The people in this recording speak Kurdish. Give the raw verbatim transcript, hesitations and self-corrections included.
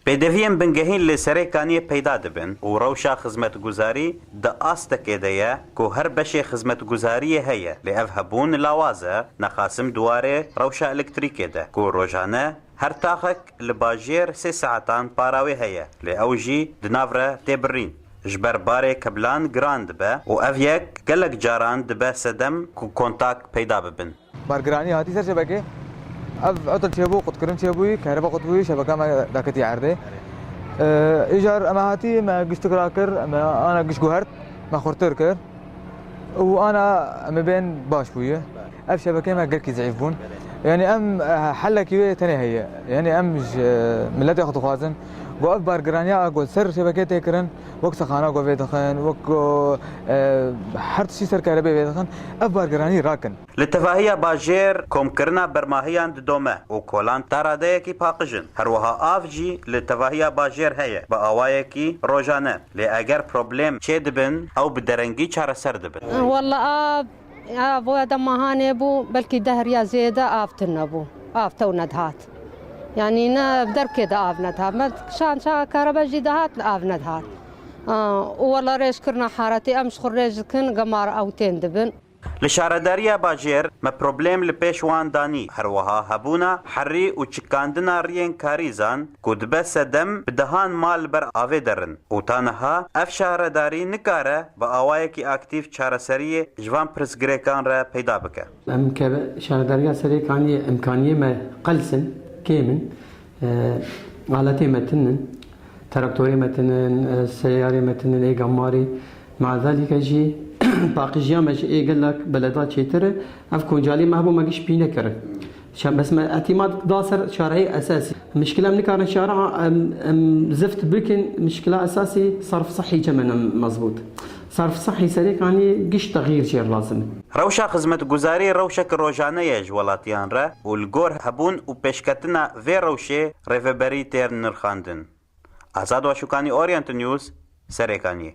Pêdeviyên bingehîn li Serê Kaniyê peyda dibin û rewşa xizmetguzarî di astekê de ye ku her beşê xizmetguzariyê heye, lê ev hebûn lawaz e, nexasim di warê rewşa elektrîkê de ku rojane her taxek li bajêr sê saetan para wê heye, lê ew jî di nav re tê birîn. Ji ber barê keblan giran dibe û ev yek gelek caran dibe sedem ku kontak peyda bibin. Bargiranî hatî ser şebekê. Ev etil çêbû, qutkirin çêbûyî, kehreba qutbûyî, şebeke me daketî erdê. Ee, îcar em hatî, me giştik rakir, me ana giş guhert, me xurtir kir. Û ana em ê bên baş bûye. Ev şebekê me gelkî zeîf bûn. Yani em, eh, helekî wê tenê heye. Yani em ji miletê xwe dixwazin. Ku ev bargiraniya ku ser şebekê tê kirin, wek sexana ku vê dixin, wek ku, eh, her tiştî ser kerebê vê dixin, ev bargiranî rakin. Li tevahiya bajêr komkirina bermahiyan didome û kolan ta radeyekî paqij in. Her wiha av jî li tevahiya bajêr heye, bi awayekî rojane. Lê eger problem çê dibin, ew bi derengî çareser dibin. Walla av, av wê de mehanê bû, belkî deh riya zêde av tune bû. Av tew nedihat. Yanî ne derkê de av nedihat. Me şan çawa karebe jî dihat, av nedihat. Aa, û walla rêjkirina haretê em ji xwe rêj dikin, gemar ew tên dibin. Li şaredariya bajêr me problem li pêş wan danî. Her wiha hebûna herî û çikandina riyên karîzan ku dibe sedem bi dehan mal li ber avê derin û ta niha ev şaredarî nikare bi awayekî aktîf çareseriyê ji van pirsgirêkan re peyda bike. Em ke şaredariya Serê Kaniyê, imkaniyê me qels in, kêm in. E, aletê me tinin, traktorê me tinin, e, seyarê me tinin, ê gemarî. Mezalîke jî paqijiya me ji ê gelek beleda çêtir e. Ev koncalî me hebû me giş pî nekirin. Şem bes me îtîmad da ser çareyê esasî. Mişkile em nikarin çare em, em zift bikin, mişkila esasî sarf sihî çe me ne mezbût. Sarf sihî Serê Kaniyê giş texyîr jêr lazim e. Rewşa xizmetguzarî rewşek rojane ye ji welatiyan re û li gor hebûn û pêşketina vê rewşê rêveberî têr nirxandin. Azad Waşûkanî, Orient News, Serê Kaniyê.